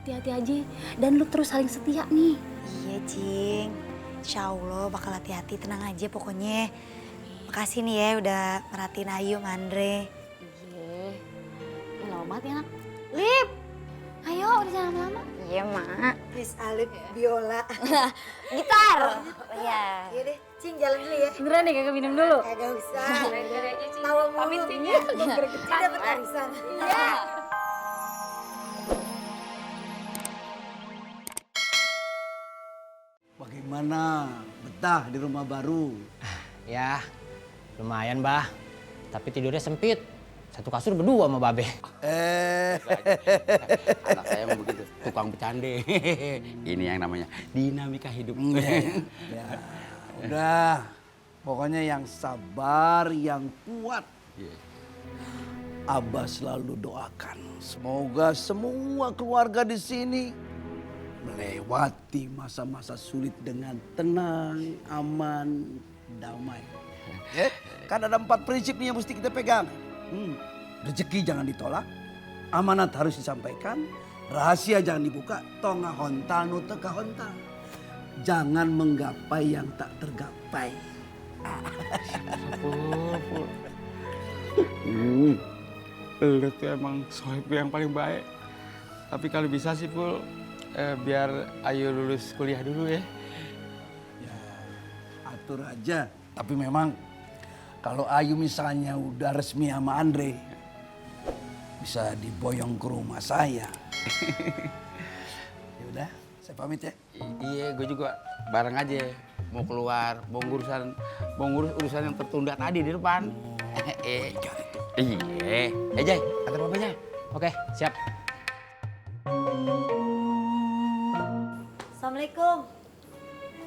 hati-hati aja. Dan lu terus saling setia nih. Iya, Cing. Insya Allah bakal hati-hati, tenang aja pokoknya. Makasih nih ya udah merhatiin Ayu sama Andre. Iya. Ini lama banget ya, anak. Lip! Ayo, udah jangan lama-lama. Iya, Mak. Miss Alip biola. Gitar! Iya. Iya deh, Cing jalan dulu ya. Beneran nih kagak minum dulu? Kagak usah. Tawa mulu. Burger kecil dapet arisan. Iya. Bagaimana betah di rumah baru? Ya, lumayan bah. Tapi tidurnya sempit. Satu kasur berdua sama babe. Anak saya mau begitu, tukang bercande. Ini yang namanya dinamika hidup. Ya, udah. Pokoknya yang sabar, yang kuat. Abah selalu doakan. Semoga semua keluarga di sini melewati masa-masa sulit dengan tenang, aman, damai. Kan ada 4 prinsip nih yang mesti kita pegang. Rezeki jangan ditolak, amanat harus disampaikan, rahasia jangan dibuka, tonga hontal nu teka hontal. Jangan menggapai yang tak tergapai. Lu tuh emang sohib yang paling baik. Tapi kalau bisa sih Pul, biar Ayu lulus kuliah dulu ya. Ya, atur aja. Tapi memang kalau Ayu misalnya udah resmi sama Andre, bisa diboyong ke rumah saya. Ya udah, saya pamit ya. Iya, gue juga bareng aja mau keluar, mau ngurus urusan yang tertunda tadi di depan. Iya, Jay, antar Papa Jay. Oke, siap. Assalamualaikum.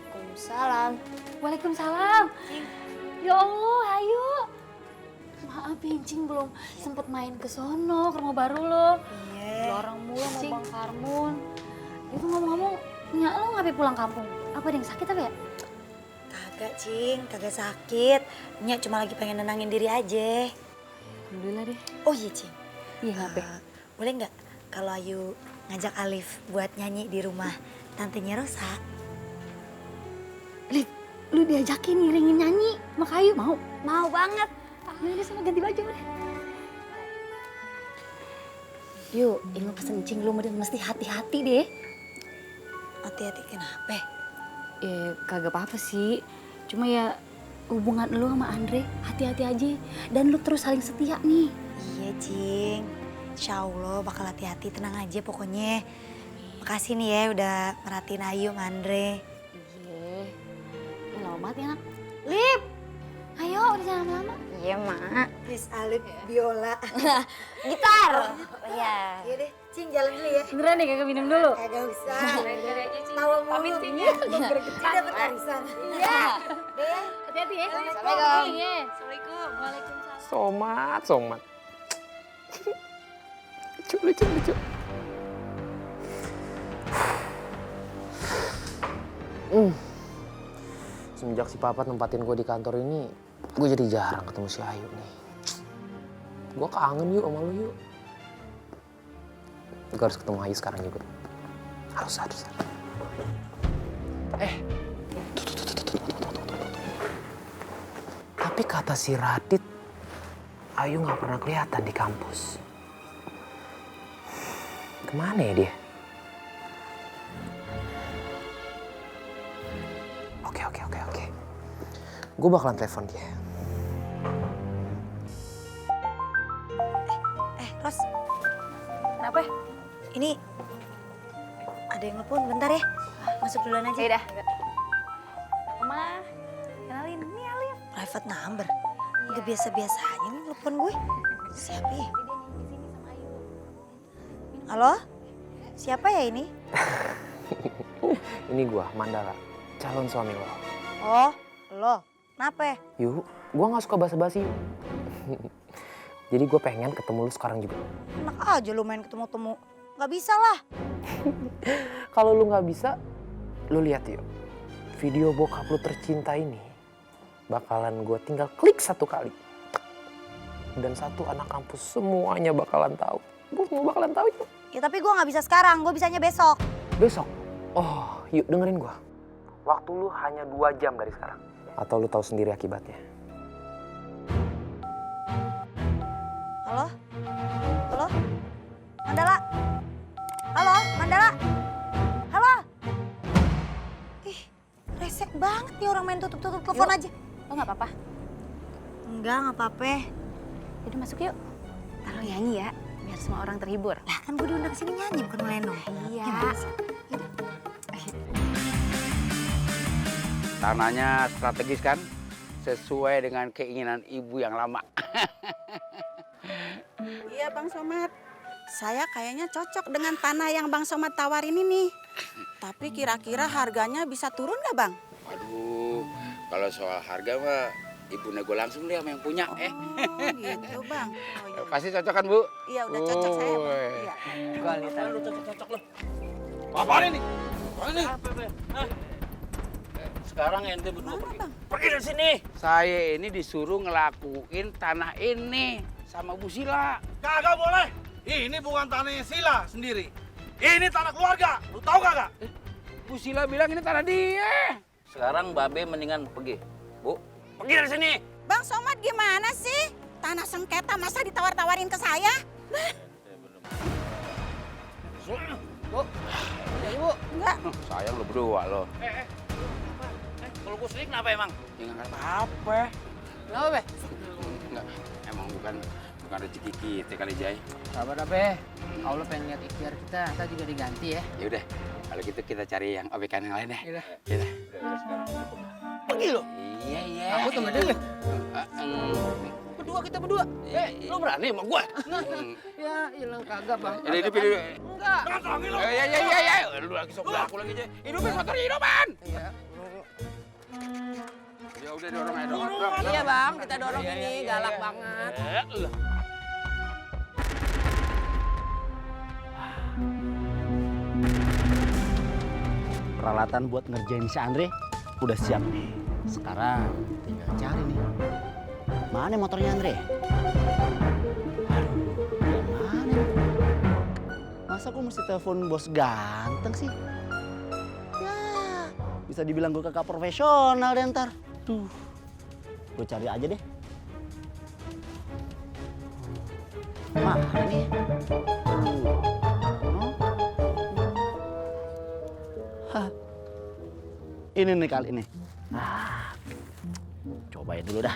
Waalaikumsalam. Waalaikumsalam. Ya Allah, ayo. Maaf ya, Cing belum sempet main ke sono, ke rumah baru lo. Iya. Orang mulu sama Bang Karmun. Itu ngomong-ngomong, nyak lo ngapain pulang kampung? Apa ada yang sakit apa ya? Kagak, Cing. Kagak sakit. Nyak cuma lagi pengen nenangin diri aja. Alhamdulillah deh. Oh iya, Cing. Iya, ngapain? Boleh nggak kalau Ayu ngajak Alif buat nyanyi di rumah tantenya Rosa? Lip, lu diajakin ngiringin nyanyi sama Kayu, mau? Mau banget. Yaudah sama ganti baju deh. Yuk, ini pesen Cing lu mesti hati-hati deh. Hati-hati kenapa? Kagak apa-apa sih. Cuma ya hubungan lu sama Andre hati-hati aja. Dan lu terus saling setia nih. Iya, Cing. Insya Allah bakal hati-hati, tenang aja pokoknya. Makasih nih ya udah merhatiin Ayu sama Andre. Iya. Ini lama banget ya, anak. Lip! Ayo, udah jangan lama-lama. Iya, Mak. Miss Alip biola. Gitar! Iya. Iya deh, Cing jalan dulu ya. Beneran nih kagak minum dulu? Kagak usah. Tawa mulu. Burger kecil dapet arisan. Iya. Deh. Hati-hati ya. Assalamualaikum. Assalamualaikum. Waalaikumsalam. Somat. Lucu. Semenjak si Papa nempatin gue di kantor ini, gue jadi jarang ketemu si Ayu nih. Gue kangen yuk sama lu yuk. Gue harus ketemu Ayu sekarang juga. Harus. Tapi kata si Radit, Ayu nggak pernah kelihatan di kampus. Kemana ya dia? Oke. Gue bakalan telepon dia. Ros. Kenapa? Ini ada yang nelfon, bentar ya. Masuk duluan aja. Yaudah. Mama, kenalin, ini Alif. Private number. Udah biasa-biasanya nih nelfon gue. Siapa ya? Halo? Siapa ya ini? Ini gue, Mandala, calon suami lo. Oh, lo. Kenapa? Yuk, gue gak suka basa-basi. Jadi gue pengen ketemu lu sekarang juga. Enak aja lu main ketemu-temu. Gak bisa lah. Kalau lu gak bisa, lu lihat yuk. Video bokap lu tercinta ini bakalan gue tinggal klik 1 kali. Dan 1 anak kampus semuanya bakalan tahu. Gue semua bakalan tahu yuk. Ya tapi gue nggak bisa sekarang, gue bisanya besok. Besok? Oh, yuk dengerin gua. Waktu lu hanya 2 jam dari sekarang. Atau lu tahu sendiri akibatnya. Halo? Halo? Mandala? Halo? Mandala? Halo? Ih, resek banget nih orang main tutup-tutup telepon aja. Lo nggak apa-apa? Enggak apa-apa. Yaudah masuk yuk. Ntar lo nyanyi ya, biar semua orang terhibur. Lah kan gue diundang sini nyanyi bukan melenong. Iya. Tanahnya strategis kan? Sesuai dengan keinginan ibu yang lama. Iya Bang Somad, saya kayaknya cocok dengan tanah yang Bang Somad tawarin ini. Tapi kira-kira harganya bisa turun nggak Bang? Waduh, kalau soal harga mah ibu nego langsung deh sama yang punya. Oh gitu Bang. Oh, iya. Pasti cocok kan Bu? Iya udah cocok saya Bang. Woi. Iya. Apaan ini? Apaan ini? Sekarang ente berdua pergi. Bang? Pergi dari sini. Saya ini disuruh ngelakuin tanah ini sama Bu Sila. Kagak boleh. Ini bukan tanahnya Sila sendiri. Ini tanah keluarga. Lu tahu kagak? Bu Sila bilang ini tanah dia. Sekarang Babe mendingan pergi. Bu, pergi dari sini. Bang Somad gimana sih? Tanah sengketa masa ditawar-tawarin ke saya? Bu, Ibu. Enggak. Sayang lo berdua lo. Kalau gue sendiri kenapa emang? Ya nggak apa-apa. Kenapa, Be? Enggak, emang bukan rezeki kita kali Jai. Sabar Be, Allah pengen lihat ikhtiar kita, kita juga diganti ya. Ya udah, kalau gitu kita cari yang obekan yang lain deh. Iya. Iya. Pergi lo. Iya. Aku tunggu dulu. Berdua kita berdua. Lu berani sama gue? Ya, hilang kagak bang. Ini hidup dulu. Enggak. Kaki lo. Ya. Lu lagi sok aku lagi Jai. Hidupin motornya hidupan. Iya. Ya udah dorong aja dorong. Iya Bang, kita dorong ini galak banget. Peralatan buat ngerjain si Andre udah siap nih. Sekarang tinggal cari nih. Mana motornya Andre? Aduh, mana nih? Masa gue mesti telepon bos ganteng sih? Ya, bisa dibilang gue kakak profesional deh ntar. Tuh, gue cari aja deh. Mana nih? Hah. Ini nih kali ini. Cobain dulu dah.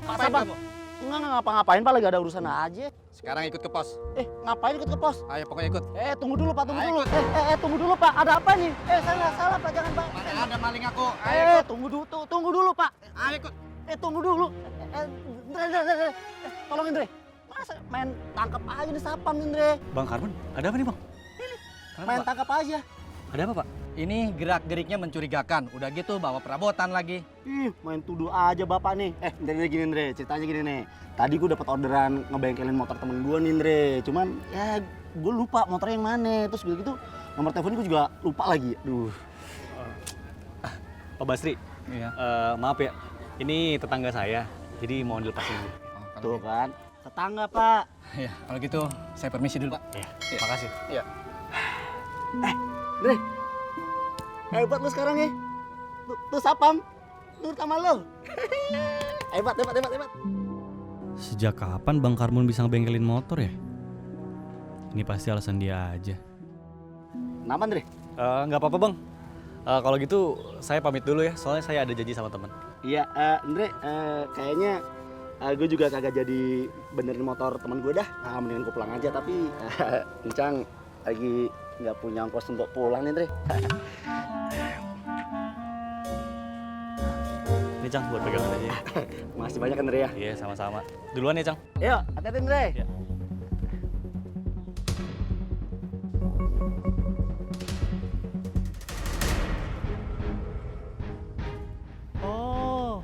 Pak Bang. Enggak ngapa-ngapain Pak, lagi ada urusan aja. Sekarang ikut ke pos. Ngapain ikut ke pos? Ayo pokoknya ikut. Tunggu dulu Pak, tunggu dulu. Tunggu dulu Pak, ada apa nih? Salah Pak, jangan Pak. Mana ada maling aku. Tunggu dulu Pak. Ayo ikut. Tunggu dulu. Andre. Tolong Andre. Masa main tangkap aja nih sapam Andre. Bang Karmen, ada apa nih Bang? Main tangkap aja. Ada apa Pak? Ini gerak-geriknya mencurigakan. Udah gitu bawa perabotan lagi. Main tuduh aja Bapak nih. Andre gini Andre, ceritanya gini nih. Tadi gue dapat orderan ngebengkelin motor temen gue nih Andre. Cuman ya gue lupa motornya yang mana. Terus gitu nomor teleponnya gue juga lupa lagi. Aduh. Pak Basri, Iya. maaf ya, ini tetangga saya, jadi mau dilepasin dulu. Tuh kan, tetangga Pak. Ya, kalau gitu saya permisi dulu, Pak. Ya, makasih. Iya. Andre, hebat lu sekarang ya. Tuh sapam, nurut sama lo. Hebat. Sejak kapan Bang Karmen bisa ngebengkelin motor ya? Ini pasti alasan dia aja. Kenapa Andre? Nggak apa-apa Bang. Kalau gitu saya pamit dulu ya, soalnya saya ada janji sama teman. Iya, Andre, kayaknya gue juga kagak jadi benerin motor teman gue dah. Mendingan gue pulang aja, tapi Encang lagi nggak punya ongkos untuk pulang nih, Andre. Ini Cang, buat pegangan aja ya. Makasih banyak, Andre ya. Iya, sama-sama. Duluan ya Cang. Yuk, hati-hati, Andre. Ya. Oh,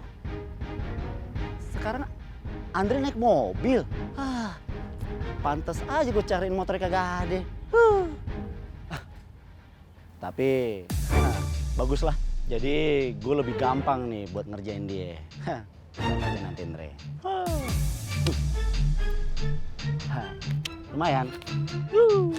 sekarang Andre naik mobil. Pantes aja gue cariin motornya kagak ada. Tapi bagus lah. Jadi gue lebih gampang nih buat ngerjain dia. Lihat aja nanti Andre. lumayan. Yuh.